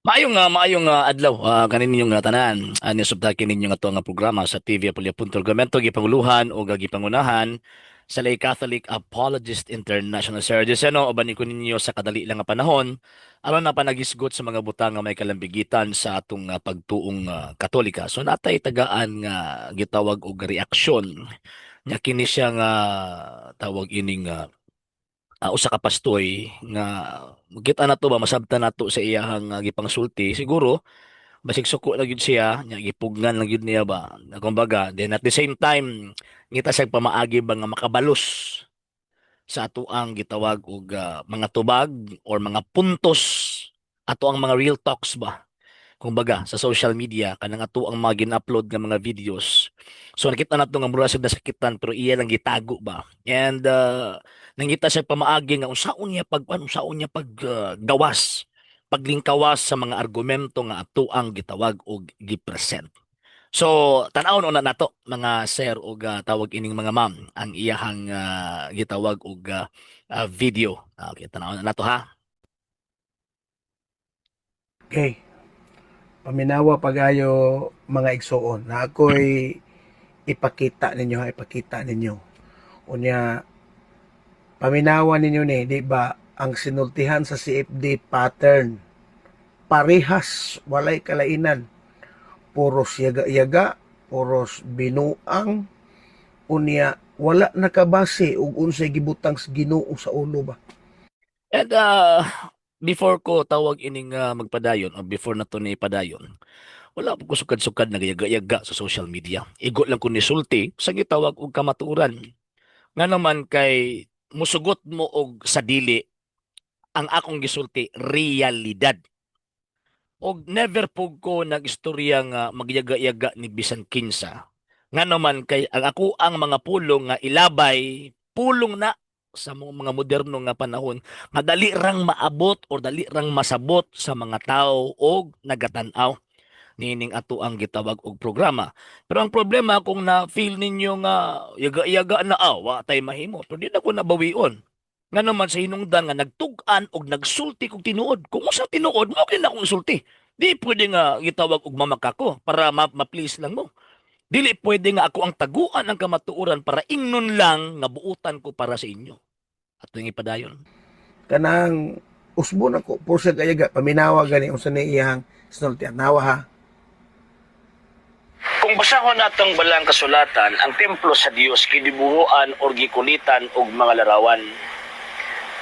Maayong adlaw kaninyong tanan. Ani subtaki ninyo nga ato nga programa sa TV Apulia Punto Argumento, gipanguluhan o gipangunahan sa Lay Catholic Apologist International. Sir Diceno, uban ko ninyo sa kadali lang nga panahon aron na panagisgot sa mga butang nga may kalambigitan sa atong pagtuong Katolika. So natay tagaan nga gitawag og reaksyon nya kini siya nga tawag ining usa ka pastoy nga kita na to ba, masabtan nato sa iyahang gipangsulti. Siguro basig suko na gyud siya nya, gipugnan na gyud niya ba. Kumbaga, then at the same time ngita siya pamaagi ba nga makabalos sa ato ang gitawag og mga tubag or mga puntos, ato ang mga real talks ba, kumbaga sa social media, kanang ato ang mga gin-upload nga mga videos. So nakita nato nga mura siya nasakitan pero iya lang gitago ba, and nangita siya pamaagi nga unsaon niya pag ano, unsaon niya pag gawas, paglingkawas sa mga argumento nga ato ang gitawag og gi-present. So tan-awon una nato, mga sir og tawag ining mga ma'am, ang iyahang gitawag og video. Okay, tan-awon na nato ha. Okay. Paminawa pagayo, mga igsuon, na ako'y ipakita ninyo ha, ipakita ninyo. Unya, paminawa ninyo ni, di ba, ang sinultihan sa CFD pattern, parehas, walay kalainan. Puros yaga-yaga, puros binuang, unya, wala nakabase ug unsay gibutang sa Ginoo sa ulo ba. And before ko tawag ining magpadayon o before na to ni padayon, wala po ko sukad-sukad nagayaga-yaga sa social media. Igo lang ko nisulti sa gitawag og kamatuoran. Nga naman kay musugot mo og sa dili, ang akong gisulti realidad. Og never pug ko nag-istorya nga magyaga-yaga ni bisan kinsa. Nga naman kay ang ako ang mga pulong nga ilabay, pulong na sa mga moderno nga panahon nga dali rang maabot or dali rang masabot sa mga tao og nagatan-aw niining ato ang gitawag og programa. Pero ang problema, kung na feel ninyo nga yaga-yaga na, wa tay mahimo. Pero di na ko nabawion. Nga naman sa hinungdan nga nagtug-an og nagsulti kog tinuod. Kung usa tinuod, mao kay na akong isulti. Di pwede nga gitawag og mamaka ko para ma-please lang mo. Dili pwede nga ako ang taguan ang kamatuoran para ingnon lang nga buutan ko para sa inyo. Ato yung ipadayon. Kanang usbon ako, puro siya gayaga, paminawa gani unsa ni iyang sinultihan. Nawa ha. Kung basahon natong balang kasulatan, ang templo sa Dios gidibuhuan or gikulitan og mga larawan.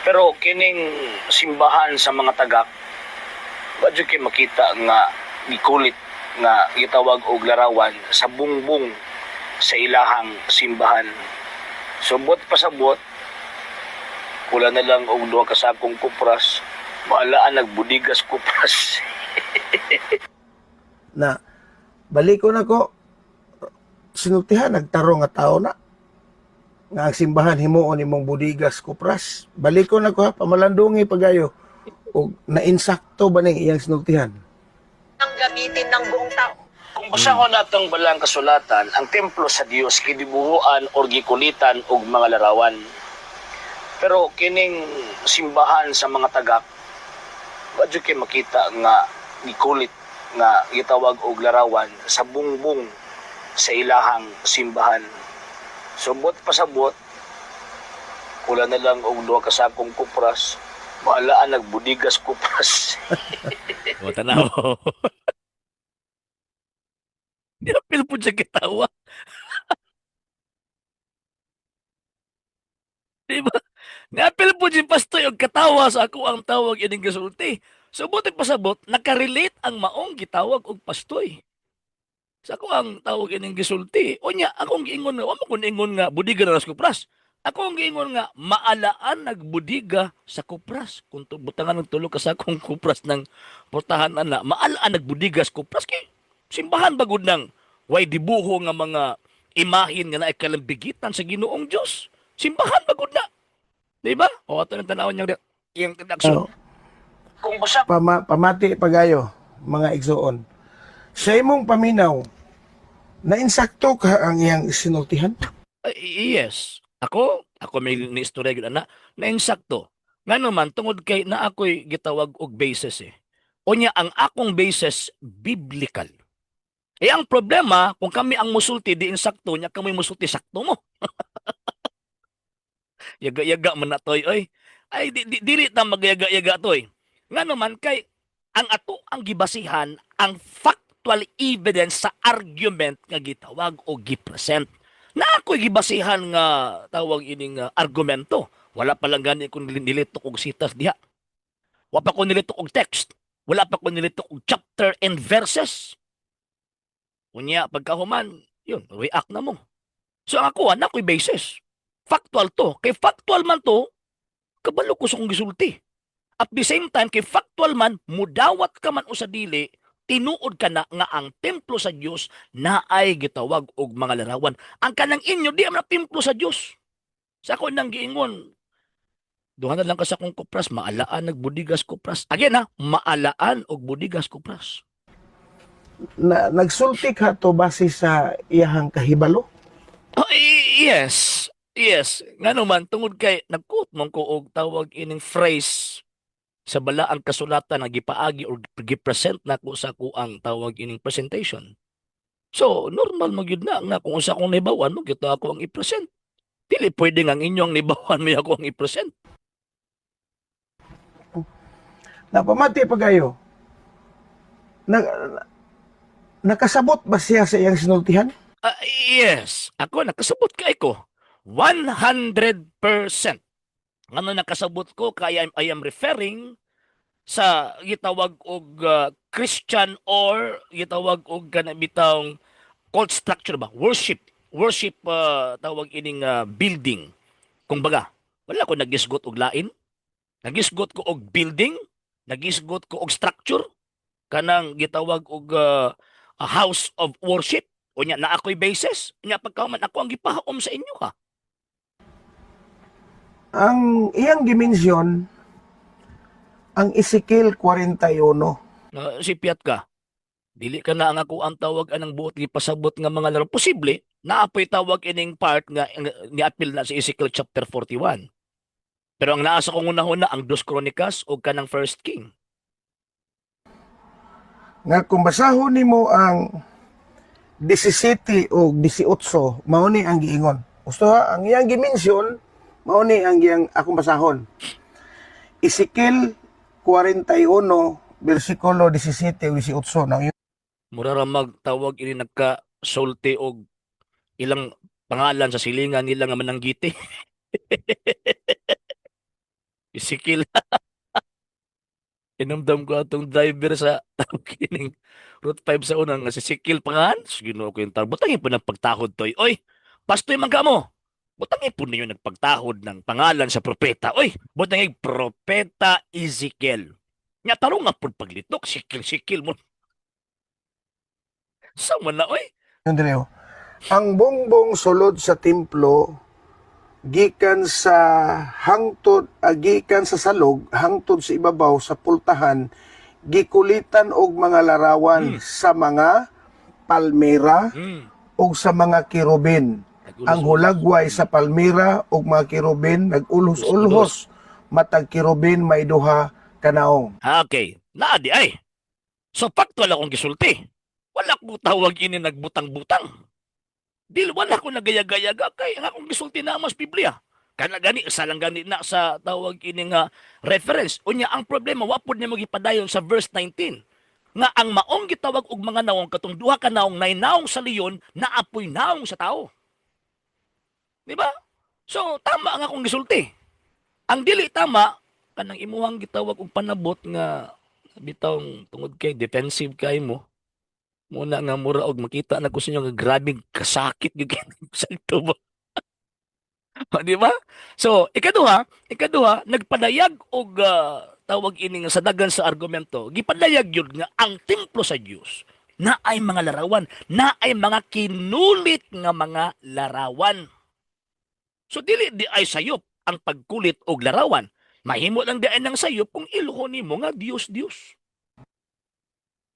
Pero kining simbahan sa mga tagak, wa jud kay makita nga gikulit nga gitawag og larawan sa bungbong sa ilahang simbahan. Subot pasabot, kula na lang og duha ka sakong kupras, maalaan nagbudigas kupras. Na balikon ako, sinultihan nagtarong nga tao na nga ang simbahan himuon imong budigas kupras. Balikon ako ha, pamalandungi pagayo og nainsakto ba ning iyang sinultihan. Ang gamitin ng buong tao. Kung basahon natong balang kasulatan, ang templo sa Dios gidibuhuan or gikulitan og mga larawan. Pero kining simbahan sa mga tagak, wa jud kay makita nga gikulit nga gitawag og larawan sa bungbong sa ilahang simbahan. Subot pasabot, kula na lang og duha ka sakong kupras, maalaan nagbudigas kupras. O tanaw. Niapil po siya kitawa. Di ba? Niapil po siya pastoy og katawa sa ako ang tawag ining gasulti. So buti pasabot, nakarelate ang maong gitawag og pastoy sa ako ang tawag ining gisulti. Unya, akong giingon nga, wa mo kun ingon nga budiga na sa kupras. Ako ang giingon nga maalaan nagbudiga sa kupras. Kung butangan ng tulo ka sa akong kupras ng portahan ana, maalaan nagbudiga sa kupras kay simbahan bagud nang way dibuho nga mga imahin nga naay kalambigitan sa Ginoong Dios. Simbahan bagud na. Di ba? O ato nang tanawon niyang iyang reaksyon. Oh, Kung basta pamati pagayo, mga igsuon. Sa imong paminaw, nainsakto ka ang iyang sinultihan? Ay, yes. Ako may ni istorya gyud ana, na insakto. Nga naman tungod kay na ako'y gitawag og basis eh. Unya ang akong basis, biblical. Eh ang problema, kung kami ang musulti di insakto, nya kami musulti, sakto mo. Yaga-yaga man na toy oy. Ay di, dili ta magyaga-yaga toy. Ngano man kay ang ato ang gibasihan ang factual evidence sa argument nga gitawag o gipresent. Na ako'y gibasihan nga tawag ining argumento. Wala pa lang gani kung nilitok og sitas diha. Wa pa ko nilitok og text. Wala pa ko nilitok og chapter and verses. Unya pagkahuman, yun, react na mo. So ang ako, na ako'y basis. Factual to. Kay factual man to, kabalo ko sa kong gisulti. At the same time, kay factual man, mudawat ka man o sa dili, tinuod ka na nga ang templo sa Dios na ay gitawag og mga larawan. Ang kanang inyo, di man na templo sa Dios. Sa ako nang giingon, duha na lang ka sa akong kupras, maalaan nagbudigas kupras. Again ha, maalaan og budigas kupras. Na, nagsulti ka to base sa iyahang kahibalo? Oh, yes. Yes. Ngano man, tungod kay nagquote man ko og tawag ining phrase sa balaang kasulatan nga gipaagi or gipresent nako sa akuang tawag ining presentation. So, normal magyud na nga kung unsa akong nahibawan mo gyud ako ang i-present. Dili pwede nga ang inyong nahibawan mo ako ang i-present. Napamati pa kayo. Na, nakasabot ba siya sa iyang sinultihan? Ah, yes, ako nakasabot kay ko. 100%. Ngano nakasabot ko kay I am referring sa gitawag og Christian or gitawag og kana bitawng cult structure ba, worship worship tawag ining building. Kung baga, wala ko nagisgot og lain, nagisgot ko og building, nagisgot ko og structure, kanang gitawag og a house of worship. Unya na ako'y basis, unya pagkahuman ako ang gipahaom sa inyo ha. Ang iyang dimensyon, ang Ezekiel 41. Na sipiat ka. Dili ka na ang ako ang tawag anang buot gipasabot nga mga laro. Posible naapoy tawag ining part nga niapil na sa Ezekiel chapter 41. Pero ang naa sa kong unahuna ang Dos Kronikas o kanang First King. Nga kung basahon nimo ang 17 o 18, mao ni ang giingon. Gusto ha, ang iyang gimensyon, mao ni ang iyang akong basahon. Ezekiel 41, versikulo 17 o 18. Now, Mura ra magtawag ini nagka sulti og ilang pangalan sa silingan nila nga mananggiti. Ezekiel. Inumdam ko atong driver sa tawag kining Route 5 sa unang nga si Ezekiel pangan. Ginoo ko yung tao. Butangin po ng pagtahod toy. Oy, pastoy man ka mo. Butangin po ninyo nagpagtahod ng pangalan sa propeta. Oy, butangin Propeta Ezekiel. Nga tarong nga po paglitok, sikil sikil mo. Sa man na, oy. Yun dire, oh. Ang bongbong sulod sa templo gikan sa hangtod gikan sa salog hangtod sa ibabaw sa pultahan gikulitan og mga larawan sa mga palmera ug sa mga kerubin. Ang hulagway sa palmera ug mga kerubin nag-ulhos-ulhos, matag kerubin may duha ka naong. Okay. Naa di ay. So factual akong gisulti. Wala ko tawag ini nagbutang-butang. Dil wala ko nagayagayaga kay ang akong gisulti na mas Biblia. Kana gani sa lang gani na sa tawag ini nga reference. Unya ang problema, wa pud niya magipadayon sa verse 19 nga ang maong gitawag og mga nawong, katong duha ka naong, nay naong sa leon, naapoy naong sa tao. Di ba? So tama ang akong gisulti. Ang dili tama kanang imuhang gitawag og panabot nga bitawng tungod kay defensive kay mo muna nga mura og makita na ko sa inyo nga grabing kasakit gyud kay sa tubo. Di ba? So, ikaduha, nagpadayag og tawag ini nga sa dagan sa argumento, gipadayag gyud nga ang templo sa Dios na ay mga larawan, na ay mga kinulit nga mga larawan. So dili di ay sayop ang pagkulit og larawan. Mahimo lang di ay ng sayop kung ilhon nimo nga Dios Dios.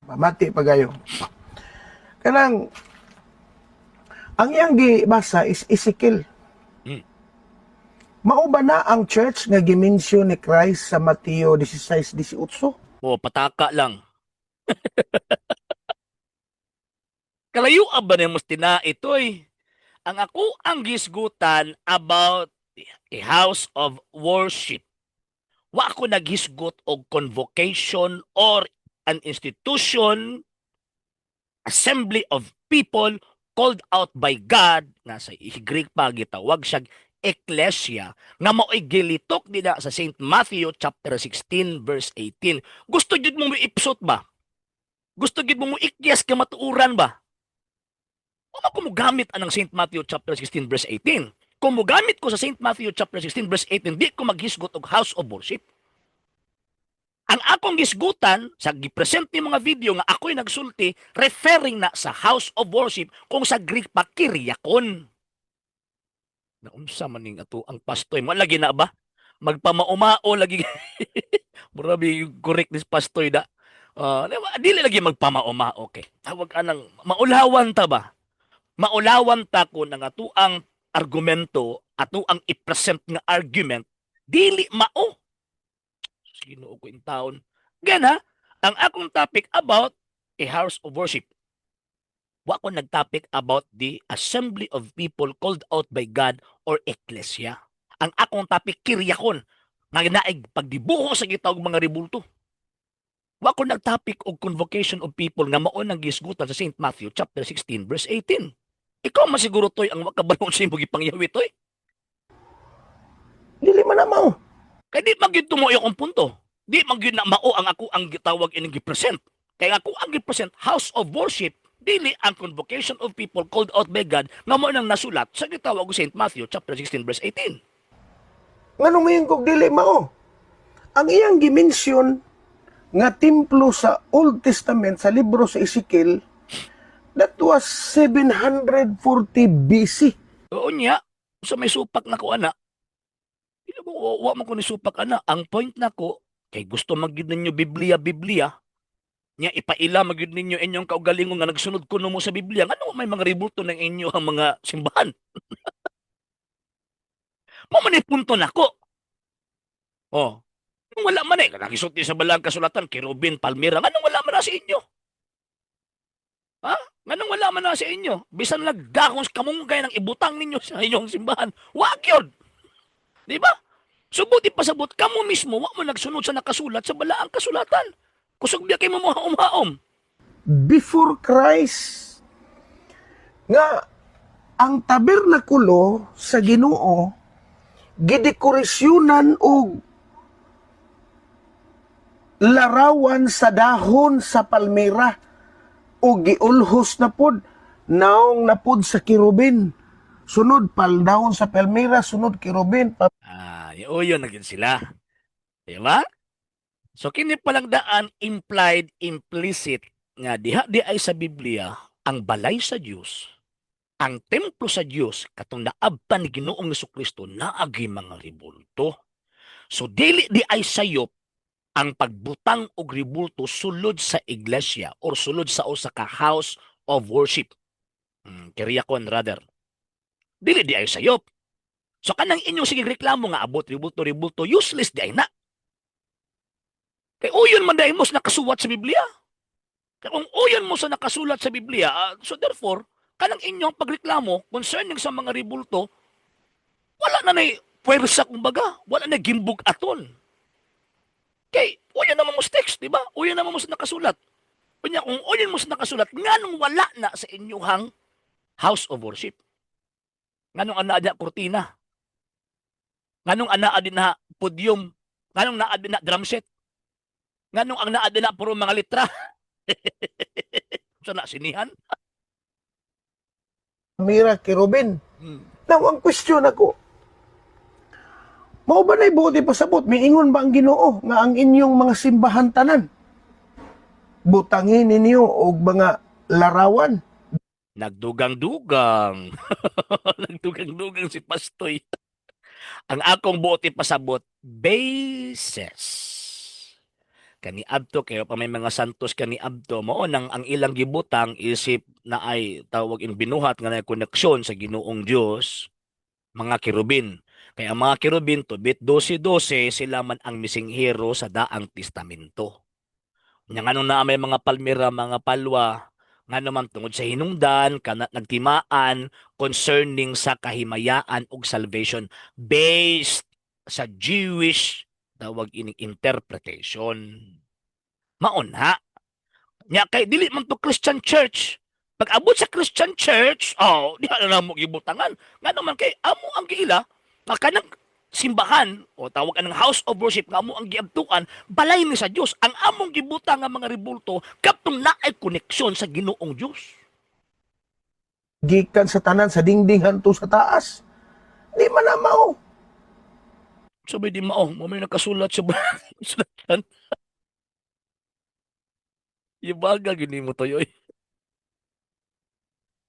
Mamati pagayo. Kanang ang iyang gibasa is Ezekiel. Mao ba na ang church nga gimensyon ni Christ sa Mateo 16:18? O, pataka lang. Kalayo ba na mas tina itoy? Ang ako ang gisgutan about a house of worship. Wa ko naghisgot og convocation or an institution, assembly of people called out by God, nga sa Greek pa gitawag siya ekklesia, nga mao'y gilitok nila sa St. Matthew chapter 16 verse 18. Gusto jud mo ipsot ba? Gusto jud mo ikyas ka matuuran ba? Wa ko mogamit anang St. Matthew chapter 16 verse 18. Kung mogamit ko sa St. Matthew chapter 16 verse 18, di ko maghisgot og house of worship. Ang akong gisgutan sa gipresent ni mga video nga ako'y nagsulti, referring na sa house of worship, kung sa Greek pa kyriakon. Naunsa man ning ato ang pastoy mo lagi na ba? Magpamaumao lagi. Mura correct this pastoy da. Dili lagi magpamaumao, okay. Tawag anang maulawan ta ba? Maulawan ta kun ang ato ang argumento, ato ang i-present nga argument dili mao. Sino ko in taon? Gana, ang akong topic about a house of worship. Wa ko nag-topic about the assembly of people called out by God or ecclesia. Ang akong topic kyriakon nga naig pagdibuho sa gitawag mga rebulto. Wa ko nag-topic og convocation of people nga mao nang gisgutan sa St. Matthew chapter 16 verse 18. Ikaw masiguro toy ang wa kabalo sa imong gipangyawi toy. Dili man na mao. Kay di man gyud tumoy akong punto. Di man gyud na mao ang ako ang gitawag ining gi-present. Kay ako ang gi-present house of worship, dili ang convocation of people called out by God nga mao nang nasulat sa gitawag og St. Matthew chapter 16 verse 18. Nganong moingon kog dili mao? Ang iyang gi-mention nga templo sa Old Testament sa libro sa Ezekiel, that was 740 BC. Oo niya, sa may supak na ko ana. Dili mo wa man ko ni supak ana. Ang point nako kay gusto man gyud ninyo Biblia Biblia. Nya ipaila man gyud ninyo inyong kaugalingon nga nagsunod kuno mo sa Biblia. Ngano may mga rebulto ng inyo ang mga simbahan? Mao man ni punto nako. Oh. Nung wala man eh, nagisulti sa balang kasulatan, Kerubin, Palmira, nganong wala man na sa inyo? Ha? Nganong wala man na sa inyo? Bisan nagdakong kamunggay ng ibutang ninyo sa inyong simbahan, wag yun. Di ba? Subuti pasabot, kamo mismo, wa mo nagsunod sa nakasulat sa balaang kasulatan. Kusog biya kay mo haom-haom. Before Christ nga ang tabernakulo sa Ginoo gidekorasyonan og larawan sa dahon sa palmera o giulhos na pod naong na pod sa kerubin, sunod paldahon sa palmera, sunod kerubin. Ah, yun na gyud sila. Di ba? So kini palang daan implied, implicit nga diha di ay sa Biblia ang balay sa Dios, ang templo sa Dios katong naabtan ni Ginoong Kristo naagi mga rebulto. So dili di ay sayop ang pagbutang og rebulto sulod sa iglesia or sulod sa usa ka house of worship. Kyriakon rather. Dili di ay sayop. So kanang inyong sige reklamo nga abot rebulto rebulto, useless di ay na. Kay uyon man dahil mo sa nakasuwat sa Biblia. Kay kung uyon mo sa nakasulat sa Biblia, so therefore, kanang inyong pagreklamo concerning sa mga rebulto, wala na nay puwersa kumbaga, wala na gimbog aton. Kay uyon naman mo sa text, di ba? Uyon naman mo sa nakasulat. Unya kung uyon mo sa nakasulat, nganong wala na sa inyong house of worship? Nganong ana na kurtina? Nganong ana din na podium? Nganong naa din na drum set? Nganong ang naa din na puro mga litra? Sa na sinihan? Mira kerubin. Now, ang question ako, mao ba na'y buot ipasabot? Miingon ba ang Ginoo nga ang inyong mga simbahan tanan butangin ninyo og mga larawan? Nagdugang-dugang. Nagdugang-dugang si Pastoy. Ang akong buot ipasabot, basis. Kani adto kayo pa may mga santos kani adto mao nang ang ilang gibutang isip na ay tawag in binuhat nga na koneksyon sa Ginoong Dios, mga kerubin. Kaya ang mga kerubin, Tobit 12:12, sila man ang misinghero sa Daang Testamento. Nya nganong naa may mga palmera, mga palwa, ngano man tungod sa hinungdan kana nagtimaan concerning sa kahimayaan ug salvation based sa Jewish tawag ining interpretation. Mauna. Nya kay dili man to Christian church. Pag abot sa Christian church, oh, di na namo gibutangan. Ngano man kay amo ang giila nga kanang simbahan o tawag anang house of worship nga amo ang giabtuan, balay ni sa Dios. Ang among gibutang nga mga rebulto kaptong naay koneksyon sa Ginoong Dios. Gikan sa tanan sa dingding hanto sa taas. Di man na mao. Sabi di mao, mo may nakasulat sa sulatan. Ibaga gini mo tayo eh.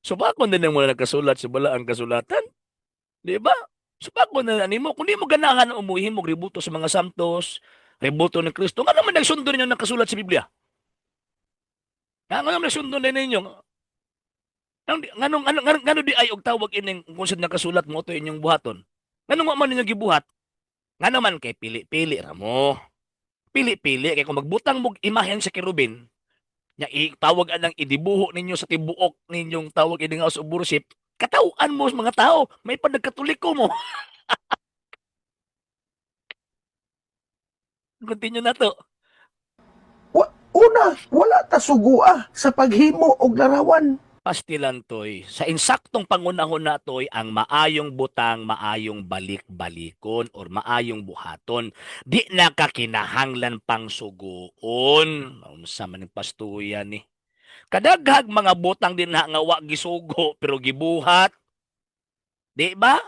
So bakit na mo nakasulat sa balaang kasulatan? Di ba? So bakit na nimo kung di mo ganahan umuhi mo rebulto sa mga santos, rebulto ni Kristo, nga naman nagsundo ninyo nakasulat sa Biblia? Nga nga naman nagsundo na ninyo? Nganong ngano ngano, ngano di ay og tawag ining kung sa nakasulat mo to inyong buhaton? Nganong wa man ninyo gibuhat? Nga naman kay pili-pili ra mo. Pili-pili kay kung magbutang mo imahen sa kerubin, nya itawag anang idibuho ninyo sa tibuok ninyong tawag ining house of worship, katawhan mo sa mga tao, may panagkatoliko mo. Continue na to. Una, wala ta sugua sa paghimo og larawan. Pastilan toy, sa insaktong pangunahon na toy, ang maayong butang, maayong balik-balikon or maayong buhaton. Di na kakinahanglan pang suguon. Unsa man ning pastuya ni. Kadaghag mga butang din na nga wa gisugo pero gibuhat. Di ba?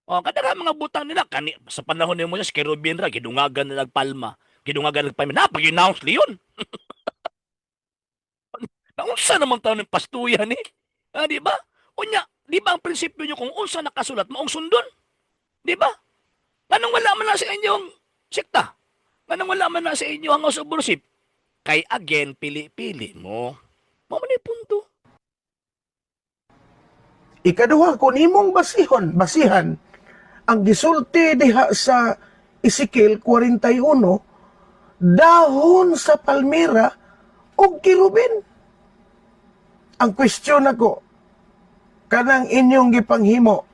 O, kadaghag mga butang nila kani sa panahon ni Moises, kerubin ra gidungagan na nagpalma. Gidungagan nagpalma. Napag-announce leon. Naunsa naman taon ng pastuya ni? Ah, di ba? Unya, di ba ang prinsipyo nyo kung unsa nakasulat, maong sundon? Di ba? Anong wala man na sa inyong sekta? Anong wala man na sa inyo ang house of worship? Kay again, pili-pili mo. Mao man ni punto. Ikaduha, kung imong basihan, ang gisulti diha sa Ezekiel 41, dahon sa palmera og kerubin. Ang question nako, kanang inyong gipanghimo,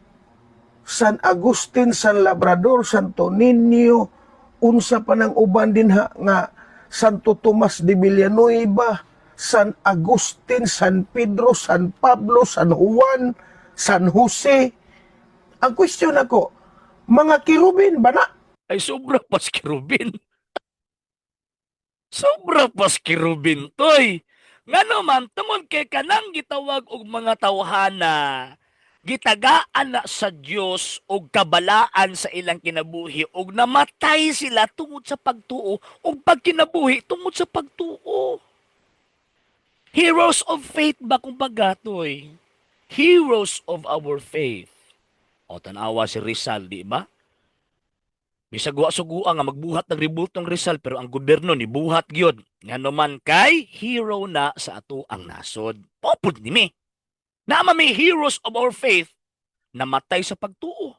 San Agustin, San Labrador, Santo Niño, unsa pa nang uban dinha nga Santo Tomas de Villanueva, San Agustin, San Pedro, San Pablo, San Juan, San Jose. Ang question nako, mga kerubin ba na? Ay, sobra pas kerubin. Sobra pas kerubin, toy. Ngano man, tungod kay kanang gitawag og mga tawhana, gitagaan na sa Dios og kabalaan sa ilang kinabuhi og namatay sila tungod sa pagtuo og pagkinabuhi tungod sa pagtuo. Heroes of faith ba kumbaga, toy? Heroes of our faith. O tanawa si Rizal, di ba? Bisag wa sugua nga magbuhat ng rebultong Rizal pero ang gobyerno ni buhat gyud. Ngano man kay hero na sa ato ang nasod. Popod ni mi. Naa may heroes of our faith namatay sa pagtuo.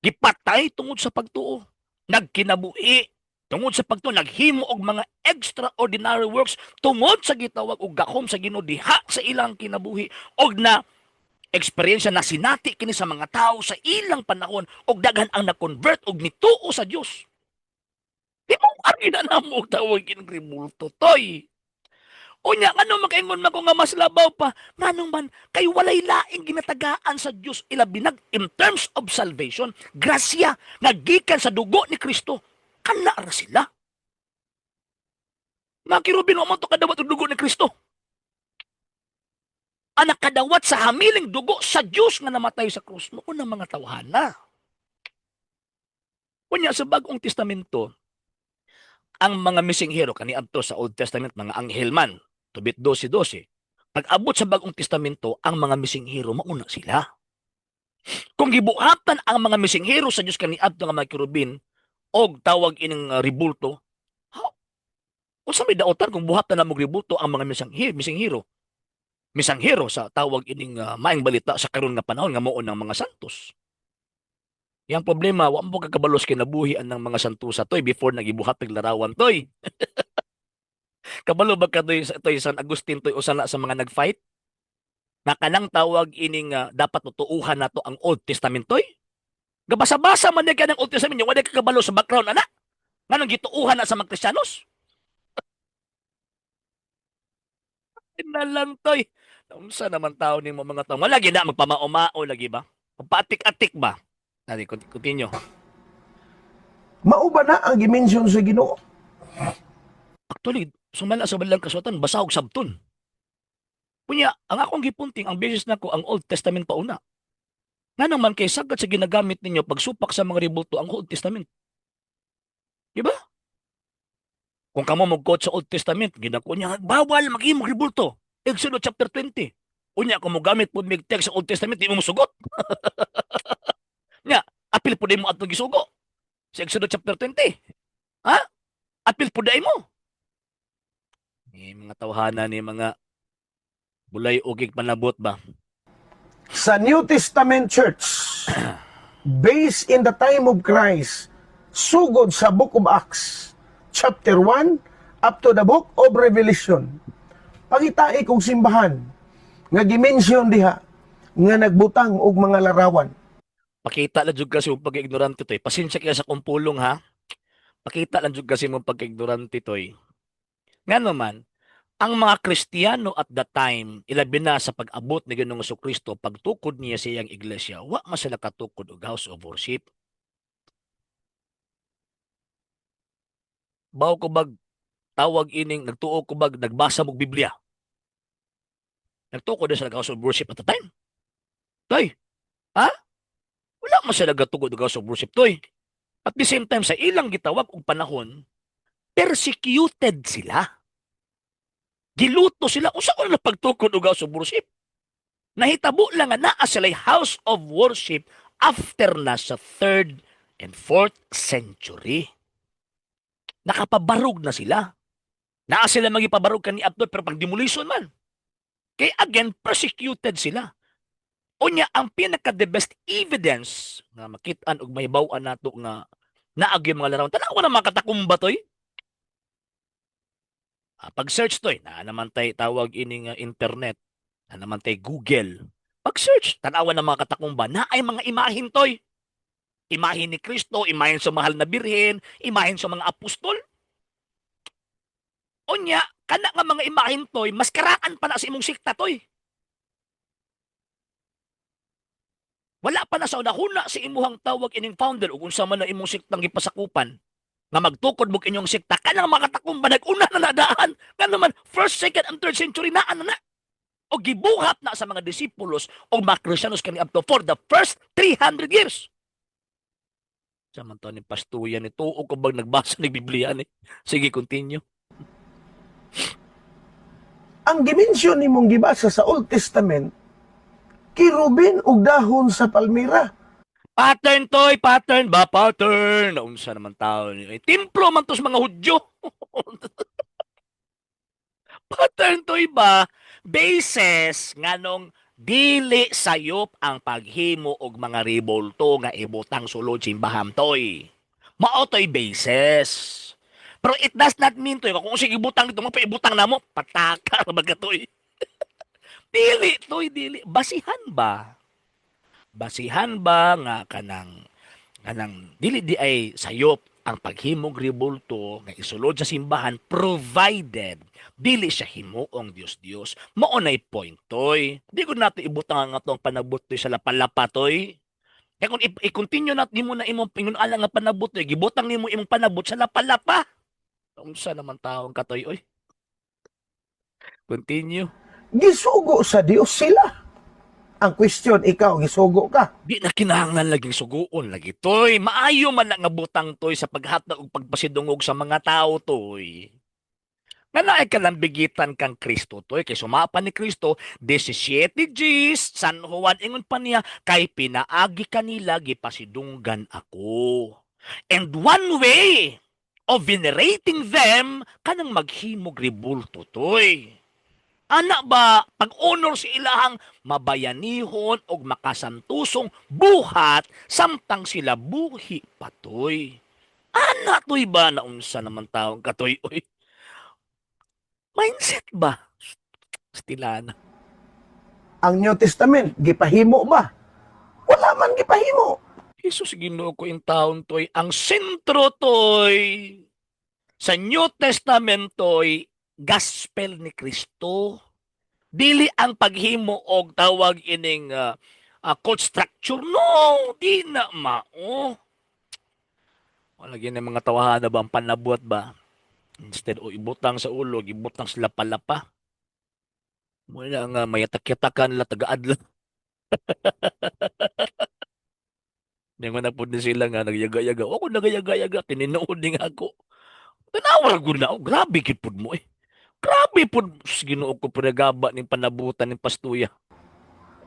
Gipatay tungod sa pagtuo. Nagkinabuhi tungod sa pagtuo, naghimo og mga extraordinary works tungod sa gitawag og gahom sa Ginoo diha sa ilang kinabuhi og na eksperyensya na sinati kini sa mga tao sa ilang panahon og daghan ang na-convert og nituo sa Dios. Di mo argi na namo og tawag kining rebulto toy. Unya ngano makaingon man ko nga mas labaw pa, nganong man kay walay laing ginatagaan sa Dios ilabi nag in terms of salvation, grasya nga gikan sa dugo ni Kristo. Kana ra sila. Mga kerubin, wa man to kadawat og dugo ni Kristo. Ang nakadawat sa hamiling dugo sa Dios nga namatay sa krus mao na mga tawhana. Unya sa Bagong Testamento, ang mga missing hero kaniadto sa Old Testament mga anghel man, Tobit 12:12. Pag abot sa Bagong Testamento, ang mga missing hero mauna sila. Kung gibuhatan ang mga missing hero sa Dios kaniadto nga mga kerubin og tawag ining rebulto, how? Unsa may daotan kung buhatan na mo rebulto ang mga missing hero? Missing hero sa tawag ining maayong balita sa karon nga panahon nga mao ng mga santos. Yang problema, wa mo kakabalos kinabuhi ang mga santusa toy before nagibuhat og larawan toy. Kabalo ba ka toy, toy San Agustin toy, usa na sa mga nag-fight? Na kanang tawag ining dapat tuuhan nato ang Old Testament toy? Gabasa-basa man ka ng Old Testament, wala ka kabalo sa background ana. Nganong gituuhan na sa mga Kristiyanos? Na lang toy. Unsa naman tao nimo mga tao? Wala gid na magpamaomao lagi ba? Magpaatik-atik ba? Nadi continue. Mao ba na ang gi-mention sa Ginoo? Actually, sumala sa Balaang Kasulatan, basahog sabton. Kunya, ang akong gipunting, ang basis nako ang Old Testament pauna. Nga naman kay sagad sa ginagamit ninyo pagsupak sa mga rebulto ang Old Testament. Di ba? Kung kamo mo-quote sa Old Testament, ginako niya, bawal maghimog rebulto. Exodus chapter 20. Unya, kung mo gamit po mig text sa Old Testament, di mo musugot. Nya, apil po mo atong gisugo. Sa Exodus chapter 20. Ha? Apil po mo. Ni mga tawhana ni mga bulay ugig panabot ba? Sa New Testament Church, based in the time of Christ, sugod sa Book of Acts, chapter 1, up to the Book of Revelation. Pangitai kong simbahan, nga gi-mention diha, nga nagbutang og mga larawan. Pakita lang jud kasi mong pagka-ignorante toy. Pasensya kaya sa kong pulong ha. Pakita lang jud kasi mong pagka-ignorante toy. Nga naman, ang mga Kristiyano at the time, ilabi na sa pag-abot ni Ginoong Kristo, pagtukod niya sa iyang iglesia, wa man sila katukod og house of worship. Bawo ko bag tawag ining nagtuo ko bag nagbasa mo Biblia. Nagtukod na sila house of worship at the time. Toy, ha? Wala man sila gatukod og house of worship, toy. At the same time, sa ilang gitawag og panahon, persecuted sila. Giluto sila. Usa ko na pagtukod og house of worship? Nahitabo lang nga naa sila'y house of worship after na sa 3rd and 4th century. Nakapabarog na sila. Naa sila magipabarog kani Abdul pero pag demolition man. Kay again, persecuted sila. Unya, ang pinaka the best evidence nga makitaan og mahibaw-an nato nga naagi mga larawan. Tanawa na mga katakumba toy. Pag-search toy, naa naman tay tawag ining internet, naa naman tay Google. Pag-search, tanawa ng mga katakumba, na ay mga imahin toy. Imahin ni Kristo, imahin sa mahal na birhen, imahin sa mga apostol. Unya, kana nga mga imahin toy, mas karaan pa na sa imong sikta toy. Wala pa na sa unahuna si imuhang tawag ining founder ug unsa man na imong siktang gipasakupan nga magtukod mo inyong sikta kanang mga katakumba nag-una na nadaan nga naman first, second and third century naa na na o gibuhat na sa mga disipulos o mga Kristiyanos kani up to for the first 300 years. Sa man to ni pastuyan ni tuo ko bang nagbasa ni Biblia ni. Sige, continue. Ang gi-mention nimong gibasa sa Old Testament, kirubin ug dahon sa palmira. Pattern toy, pattern ba pattern? Naunsa naman tao ni. Eh, templo man to sa mga Hudyo. Pattern toy ba? Basis nganong dili sayop ang paghimo og mga rebolto nga ibutang sulod simbahan toy. Mao toy basis. Pero it does not mean toy kung sige ibutang dito mo pa ibutang namo pataka ra ba toy. Dili toy, dili. Basihan ba? Basihan ba nga kanang kanang dili di ay sayop ang paghimog rebulto nga isulod sa simbahan provided dili siya himuong Dios-Dios. Mao nay point toy. Di ko nato ibutang ang atong panabot toy sa lapalapa toy. Kaya kung i-continue nat nimo na imong ingon ala nga panabot toy, gibutang nimo imong panabot sa lapalapa. Unsa naman taong katoy oy. Continue. Gisugo sa Dios sila. Ang question, ikaw, gisugo ka. Di na kinahanglan laging suguon lagi toy. Maayo man na nga butang toy sa paghatag og pagpasidungog sa mga tao toy. Nga naay kalambigitan kang Kristo toy kay sumapa ni Kristo 17 Gs San Juan ingon pa niya kay pinaagi kanila gipasidunggan ako. And one way of venerating them kanang maghimog rebulto toy. Ana ba pag-honor sa ilahang mabayanihon og makasantusong buhat samtang sila buhi patoy. Ana toy ba naunsa naman taong katoy oy. Mindset ba? Stilana. Ang New Testament, gipahimo ba? Wala man gipahimo. Jesus, Ginoo ko in taon toy, ang sentro toy sa New Testament toy, gospel ni Kristo. Dili ang paghimo og tawag ining cult structure. No, di na mao. Wala gini mga tawhana ba ang panabot ba? Instead o ibutang sa ulo, ibutang sa lapa-lapa. Muna nga mayatak-yatakan la taga-adlaw. Ningon na pud ni sila nga nagyaga-yaga. Ako nagayaga-yaga, tinuod ni nga ako. Tanawa ra gud na ako. Grabe gid pud mo eh. Grabe pud, Ginoo ko, pinagaba ning panabutan ning pastuya.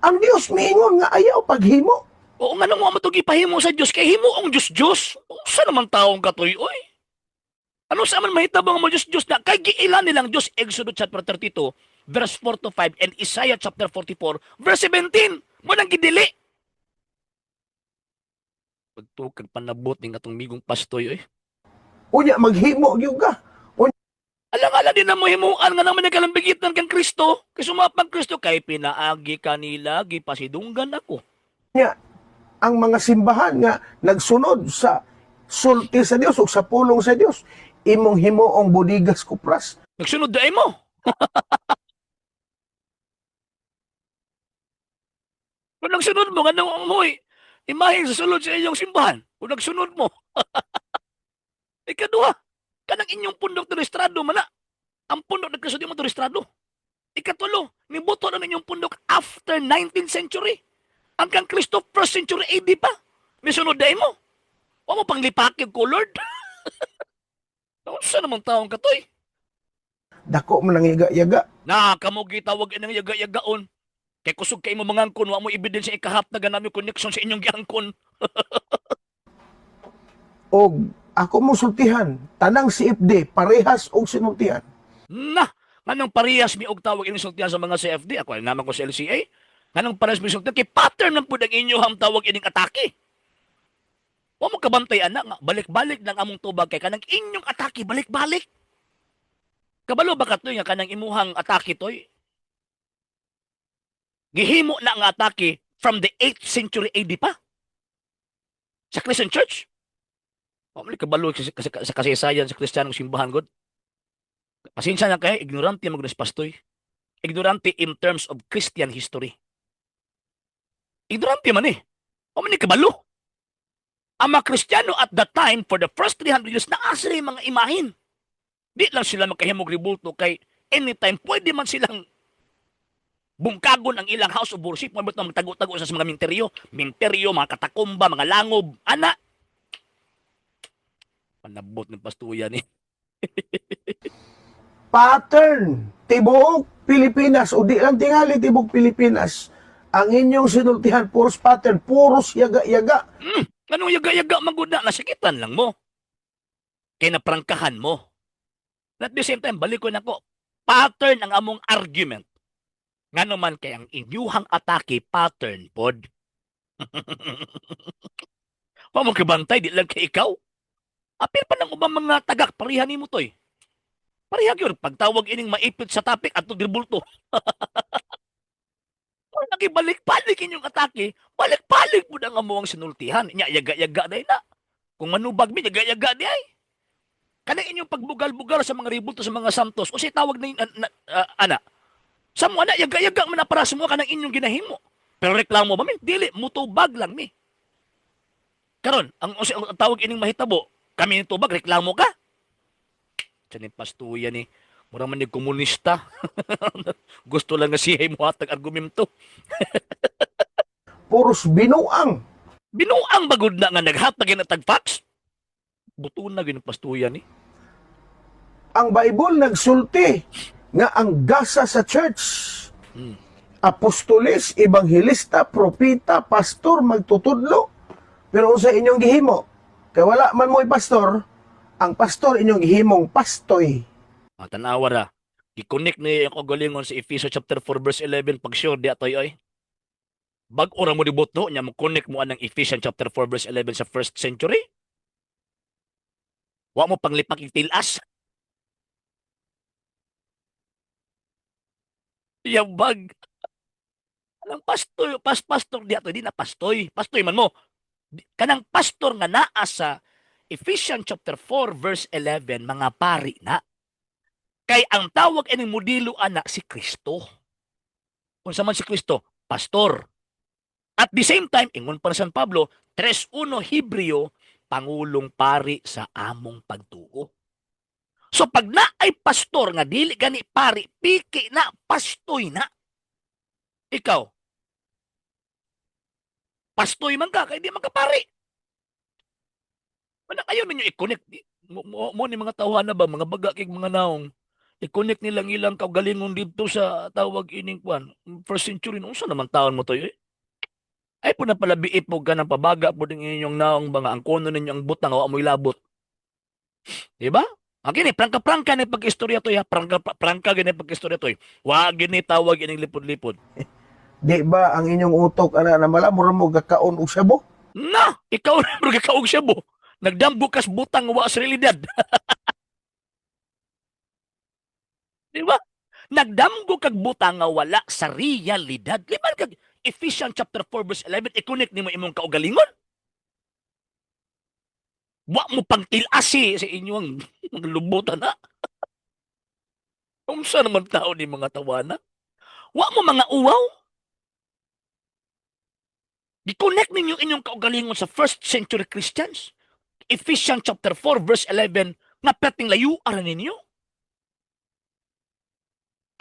Ang Dios miingon nga ayaw paghimo. Oo nga nang mo gipahimo sa Dios kay himo ang Dios Dios. Unsa naman taong katoy oy? Ano sa man mahitabo nga mo Dios Dios na kay giila nilang Dios, Exodus chapter 32 verse 4 to 5 and Isaiah chapter 44 verse 17. Mo nang gidili. Pagtukag panabot ning atong migong pastoy oy. Unya maghimo gyud ka. Alang-alang din na mo himuan nga naman nagkalambigitan kang Kristo. Kay sumapang Kristo kay pinaagi kanila gipasidunggan ako. Unya ang mga simbahan nga nagsunod sa sulti sa Dios ug sa pulong sa Dios, imong himuong budigas kupras. Nagsunod dai mo. Kung nagsunod mo, nga nang mo'y imahin sa sulod sa inyong simbahan. Kung nagsunod mo. Ikaduha, kanang inyong pundok na rehistrado man na. Ang pundok ng Kristo di mo rehistrado. Ikatulo, nibuto na ninyong pundok after 19th century. Ang kang Kristo first century AD pa. Misunod dai mo. Wa mo pang lipakig ko, Lord. Unsa naman taong katoy? Dako man ang yaga-yaga. Na kamo gitawag inang yaga-yagaon. Kay kusog kay mo mangangkon, wa mo ebidensya ikahap na ganami connection sa inyong giangkon. Og ako mo sultihan, tanang CFD parehas og sinultihan. Na, nganong parehas mi og tawag inyong sultihan sa mga CFD? Ako ay naman ko sa LCA. Nganong parehas mi sultihan kay pattern lang pud ang inyong tawag ining atake. Wa mo kabantay ana nga balik-balik lang among tubag kay kanang inyong atake balik-balik. Kabalo ba katoy nga kanang imuhang atake toy? Gihimo na ang atake from the 8th century AD pa. Sa Christian Church. Wa man kabalo sa kasaysayan sa Kristiyanong simbahan god. Pasensya na kay ignorante man gud pastoy. Ignorante in terms of Christian history. Ignorante man eh. Wa man ni kabalo. Ang mga Kristiyano at that time, for the first 300 years, naa sila yung mga imahin. Di lang sila makahimog rebulto kay anytime pwede man silang bungkagon ang ilang house of worship. Mabot na magtago-tago sa mga minteryo. Minteryo, mga katakumba, mga langob. Ana! Panabot ng pastuya ni. Pattern tibuok Pilipinas o di lang tingali tibuok Pilipinas. Ang inyong sinultihan puros pattern, puros yaga-yaga. Anong yaga-yaga maguna? Nasakitan lang mo. Kaya naprangkahan mo. At the same time, balik ko na ko. Pattern ang among argument. Nga naman kay ang inyuhang atake pattern pod. Wa mo kabantay, di lang kay ikaw. Apil pa ng ubang mga tagak, pareha nimo toy. Pareha gyud pagtawag ining maipit sa topic atong rebulto. Wala balik-balik inyong atake, balik-balik mo na nga mo ang sinultihan. Nya, yaga-yaga na na. Kung manubag mi, yaga-yaga di ay. Kanang inyong pagbugal-bugal sa mga rebulto sa mga Santos, o say tawag na, yun, ana. Sa mo ana, yaga-yaga man na para sa mo kanang inyong ginahimo. Pero reklamo ba mi? Dili, mutubag lang mi. Karon, ang tawag ining mahitabo, kami ni tubag, reklamo ka. Tiyan ni pastuya ni, mura man ni komunista. Gusto lang nga siya mo hatag argumento. Puros binuang. Binuang bagod na nga naghatag na tag facts. Buto na gyud ang pastuya ni. Ang Bible nagsulti nga ang gasa sa church, apostoles, ebanghelista, propeta, pastor, magtutudlo. Pero unsa inyong gihimo? Kay wala man mo'y pastor, ang pastor inyong gihimong pastoy. Ah, tanawa ra. Gi-connect ni ang kagalingon sa Efeso chapter 4 verse 11 pag sure di atoy oy. Bag-o ra mo ni buto nya mo connect mo anang Ephesians chapter 4 verse 11 sa first century. Wa mo panglipak tilas. Ang Yabag. Anang pastor, pastor di ato, di na pastoy. Pastoy man mo. Kanang pastor nga naa sa Ephesians chapter 4 verse 11, mga pari na. Kay ang tawag ining modelo ana si Kristo. Unsa man si Kristo? Pastor. At the same time, ingon pa ni San Pablo, 3:1 Hebreo, pangulong pari sa among pagtuo. So pag naay pastor nga dili gani pari, piki na, pastoy na. Ikaw, pastoy man ka, kay di man ka pari. Wala kayo ninyo i-connect. Mo ni mga tawhana ba, mga baga kig mga naong, i-connect nilang ilang kaugalingon dito sa tawag ining kwan, first century, unsa naman taon mo to eh? Ay po na pala biip mo ka ng pabaga po din inyong naong ba nga ang kono ninyo ang butang wa mo'y labot. Di ba? Ang kini, prangka-prangka ni pag-istorya to ya, prangka gini pag-istorya to. Wa gini tawag ining lipod-lipod. Di ba ang inyong utok ana na mala mura mo gakaon og sabo? Na, ikaw na bro gakaog siya bo. Nagdamgo kas butang wa sa realidad. Di ba? Nagdamgo kag butang nga wala sa realidad. Liman kag Ephesians chapter 4 verse 11, i-connect nimo imong kaugalingon. Wa mo pangtilasi sa inyong mga lubutan na. Unsa naman tao ni mga tawana? Wa mo mga uwaw? Gi-connect ninyo inyong kaugalingon sa first century Christians. Ephesians chapter 4 verse 11 nga perting layo ara ninyo.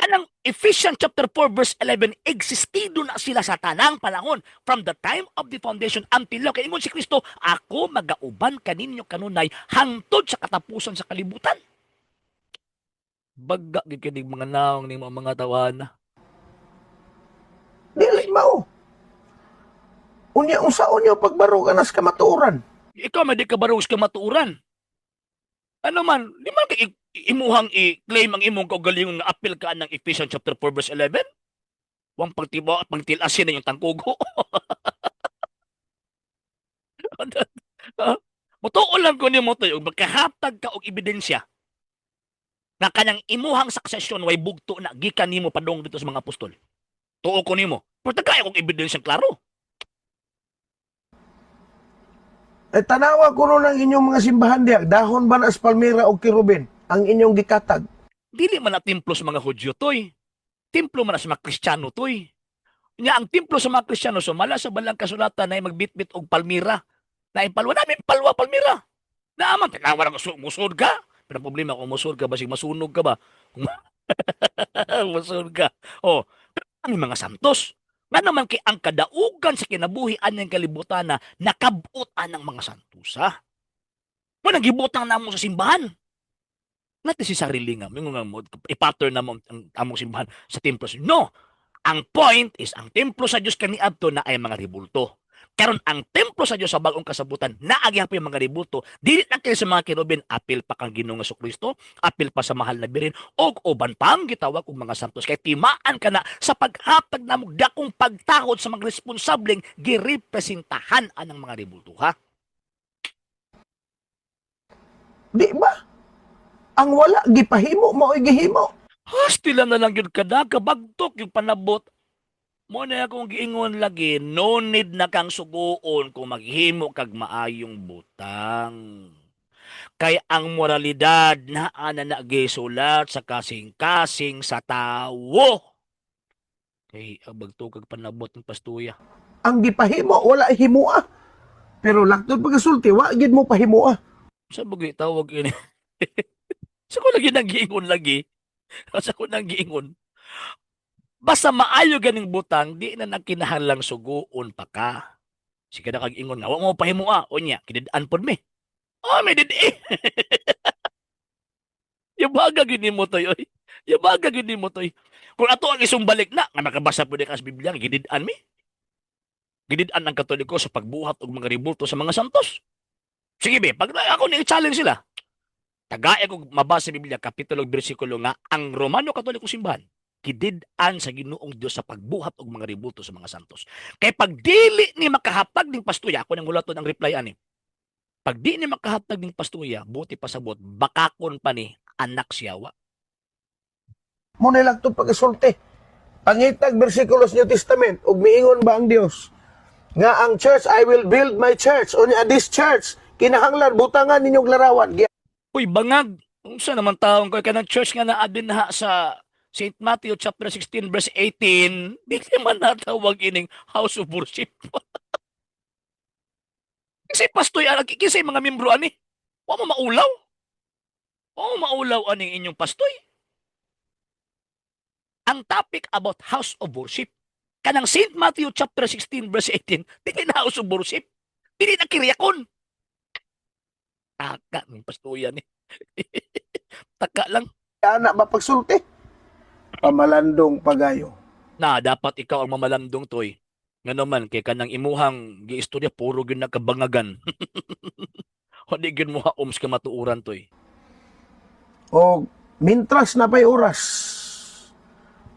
Anang Ephesians chapter 4 verse 11, existido na sila sa tanang panahon from the time of the foundation until now. Kay ingon si Kristo, "Ako magauban kaninyo kanunay hangtod sa katapusan sa kalibutan." Baga gyud kinig mga naong ni mga tawana. Dili mao. Unya, unsaon niyo pagbarog anas kamatuoran? Ikaw may di ka barog sa kamatuoran. Ano man, di man kay imuhang i-claim ang imong kaugalingon nga apil ka ng Ephesians chapter 4 verse 11? Wang pagtiba at pagtilasin na yung tangkugo. Ha? Mutuo lang ko nimo to, ug magkahatag ka og ebidensya nga kanang imuhang succession way bugto na gikan nimo padung dito sa mga apostol. Tuo ko nimo. Pero tagay akong ebidensya klaro. Eh, tanawa kuno ng inyong mga simbahan diha, dahon ba na sa palmera o kerubin ang inyong gikatag? Dili man na templo sa mga Hudyo toy. Templo man na sa mga Kristiyano toy. Nya ang templo sa mga Kristiyano sumala sa balang kasulatan na magbitbit og palmira. Na palwa namin palwa palmira. Naaman tanawa ra musod ka. Pero ang problema kung musod ka basig masunog ka ba? Kung musod ka. Oh, pero kami mga santos. Nga naman kay ang kadaugan sa kinabuhi anang kalibutan na nakabot anang mga santos ha. Mo nagibutang namo sa simbahan. Natin si sarili nga, mingon nga mo, i-pattern na mo ang among simbahan sa templo. No! Ang point is, ang templo sa Diyos kaniadto na ay mga rebulto. Karon ang templo sa Diyos sa bagong kasabutan, naagi po yung mga rebulto, dili na kayo sa mga kerubin, apil pa kang Ginoong Kristo, apil pa sa mahal na birin, og uban pang gitawag og mga santos. Kay timaan ka na sa paghatag na dakong pagtahod sa mga responsableng girepresentahan anang mga rebulto, ha? Di ba? Ang wala gipahimo mao'y gihimo. Hastila na lang yun kada, kabagtok yung panabot. Mo na akong giingon lagi, no need na kang suguon kung maghimo kag maayong butang. Kay ang moralidad na ana na gisulat sa kasing-kasing sa tawo. Kay abagto kag panabot ng pastuya. Ang gipahimo wala himoa. Pero laktod pagkasulti wa gid mo pahimoa. Sa bagay tawag ini. Sa ko lagi nang giingon lagi. Sa ko nang giingon. Basta maayo ganing butang, di na nagkinahanglang suguon pa ka. Sige na kag ingon nga, wa mo pahimoa. Unya, kidid-an pod mi. Oh, may did eh. Yabaga gini mo toy, oy. Yabaga gini mo toy. Kung ato ang isumbalik na, nga makabasa po di ka sa Biblia, gidid-an mi. Gidid-an ang Katoliko sa pagbuhat og mga rebulto sa mga santos. Sige be, pag ako ni challenge sila. Tagay ko mabasa sa Biblia kapitulo ug bersikulo nga ang Romano Katoliko simbahan gidid-an sa Ginoong Dios sa pagbuhat og mga rebulto sa mga santos. Kay pag dili ni makahatag ning pastuya, ako nang hulaton ang reply ani. Pag di ni makahatag ning pastuya, buti pasabot, bakakon pa ni anak siyawa. Mo na laktod pagkasulti. Pangitag bersikulos New Testament ug miingon ba ang Dios nga ang church, "I will build my church," unya this church kinahanglan butangan ninyong larawan? Uy, bangag. Unsa naman taong ko kanang church nga naa dinha sa St. Matthew chapter 16 verse 18, dili man natawag ining house of worship. Kasi pastoy ana, kinsay mga membro ani? Wa mo maulaw. Wa mo maulaw aning inyong pastoy. Ang topic about house of worship. Kanang St. Matthew chapter 16 verse 18, dili na house of worship. Dili na kiryakon. Taka, ng pastoyan eh. Taka lang. Ana ba pagsulti? Pamalandong pagayo. Na dapat ikaw ang mamalandong, toy. Ngano man kay kanang imuhang giistorya puro gyud nakabangagan. Wadi gyud mo haom sa kamatuoran, toy. O mintras na pay oras,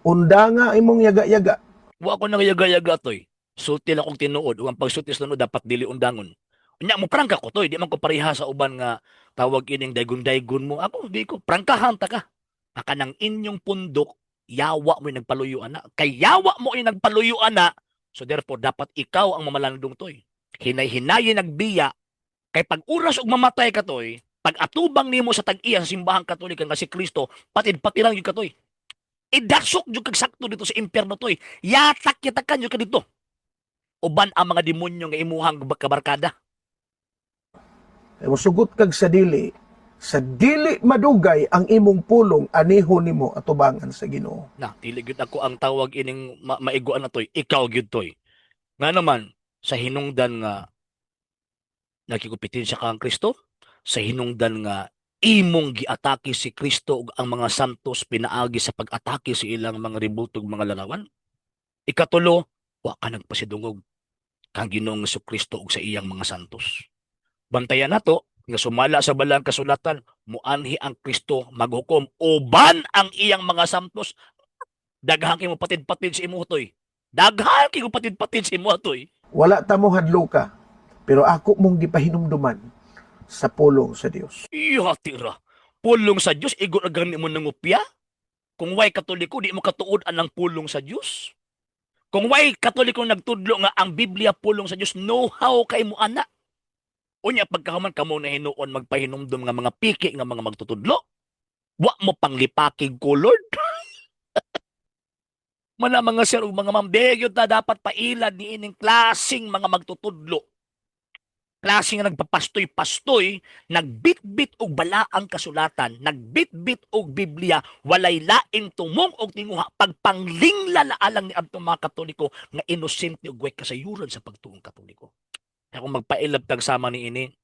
undanga imong yaga-yaga. Wa ko nang yaga-yaga, toy. Sulti lang akong tinuod ug ang pagsulti sa tinuod dapat dili undangon. Unya mo prangka ko, toy, di man ko pareha sa uban nga tawag ining daygon-daygon mo. Ako di ko prangkahan ta ka. Kanang inyong pundok, yawa mo yung nagpaluyo ana. Kay yawa mo yung nagpaluyo ana. So therefore dapat ikaw ang mamalandong, toy. Hinay-hinayin nagbiya kay pag oras og mamatay ka, toy, pag atubang nimo sa tag-iya sa simbahang Katolika nga si Kristo, patid-patiran gyud ka, toy. Idasok jud kag sakto dito sa impyerno, toy. Yatak yatakan jud ka dito. Uban ang mga demonyo nga imuhang kabarkada. Kay mosugot kag sa dili madugay ang imong pulong aniho nimo atubangan sa Ginoo. Na, dili gyud ako ang tawag ining maiguan na, toy. Ikaw gyud, toy. Nga naman, sa hinungdan nga nakikumpetensya ka ang Kristo, sa hinungdan nga imong giatake si Kristo ug ang mga santos pinaagi sa pag-atake sa ilang mga rebultog mga larawan. Ikatulo, wa ka nagpasidungog kang Ginoong Kristo ug sa iyang mga santos. Bantayan nato nga sumala sa balang kasulatan, muanhi ang Kristo maghukom uban ang iyang mga santos. Daghan kay mo patid-patid sa imo, toy. Daghan kay mo patid-patid sa imo, toy. Wala ta mo hadloka, pero ako mong gipahinumduman sa pulong sa Dios. Iya tira. Pulong sa Dios igo na gani mo nangupya. Kung way Katoliko, di mo katuod anang pulong sa Dios. Kung way Katoliko nagtudlo nga ang Biblia pulong sa Dios, know how kay mo ana. Unya pagkahuman kamo na hinuon magpahinumdum nga mga piki nga mga magtutudlo. Wa mo panglipakig ko, Lord. Mana mga sir ug mga ma'am, di ta dapat pailad ni ining klaseng mga magtutudlo. Klase nga nagpapastoy-pastoy, nagbitbit og balaang kasulatan, nagbitbit og Biblia, walay laing tumong og tinguha pagpanglingla alang ni adtong mga Katoliko nga inosente ug way kasayuran sa pagtuong Katoliko. Kaya kung magpailab tag sama ni ini,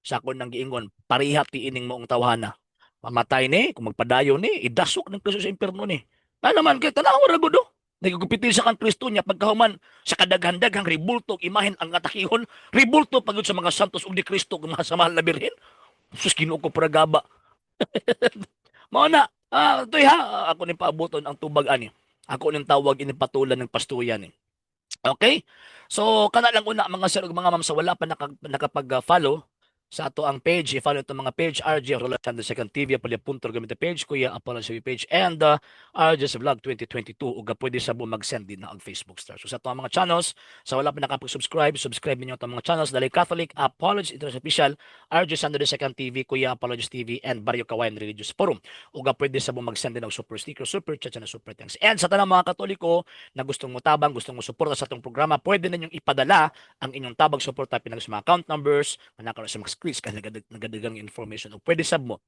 sa akon nang giingon, pareha ti ining maong tawhana. Mamatay ni, kung magpadayon ni, idasok ng Kristo sa impierno ni. Ano naman, kay tanawa ra gud oh. Nagkumpiti sa kan Kristo niya pagkahuman sa kadaghan-daghang rebulto imahen ang atakihon, rebulto pagud sa mga santos ug ni Kristo ug mga sa mahal na Birhen. Sus, Ginoo ko, pragaba. Mao na, toy ha, ako ning paabuton ang tubag ani. Ako ning tawag ini patulan ng pastuyan ni. Okay? So kana lang una, mga sir ug mga ma'am, sa wala pa nakapag-follow sa ato ang page, i-follow itong mga page, RJ Roland the Second TV, Apalia Punto Gamit page, Kuya Apollo TV page, and RJ's Vlog 2022, ug pwede sa mo mag-send din na ang Facebook star. So sa ato ang mga channels, sa wala pa nakapag-subscribe, subscribe ninyo itong mga channels, Dali Catholic, Apologist International Official, RJ Sandro the Second TV, Kuya Apologist TV, and Barrio Kawayan Religious Forum. Ug pwede sa mo mag-send din og super sticker, super chat, and super thanks. And sa tanang mga Katoliko na gustong mo tabang, gustong mo suporta sa atong programa, pwede ninyong ipadala ang inyong tabang suporta pinag sa mga account numbers, manakaroon sa mga screens ka nagadagang information o pwede sab mo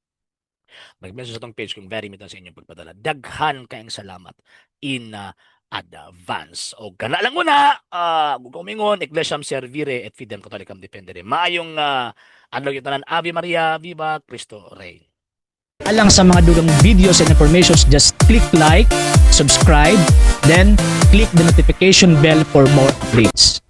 mag-message sa atong page kung very mitan sa inyong pagpadala. Daghan kayong salamat in advance. O gana lang muna, kung umingon, Ecclesiam Servire et Fidem Catholicam Defendere. Maayong adlaw yung tanan. Ave Maria, Viva Cristo Rey. Alang sa mga dugang videos and informations, just click like, subscribe, then click the notification bell for more updates.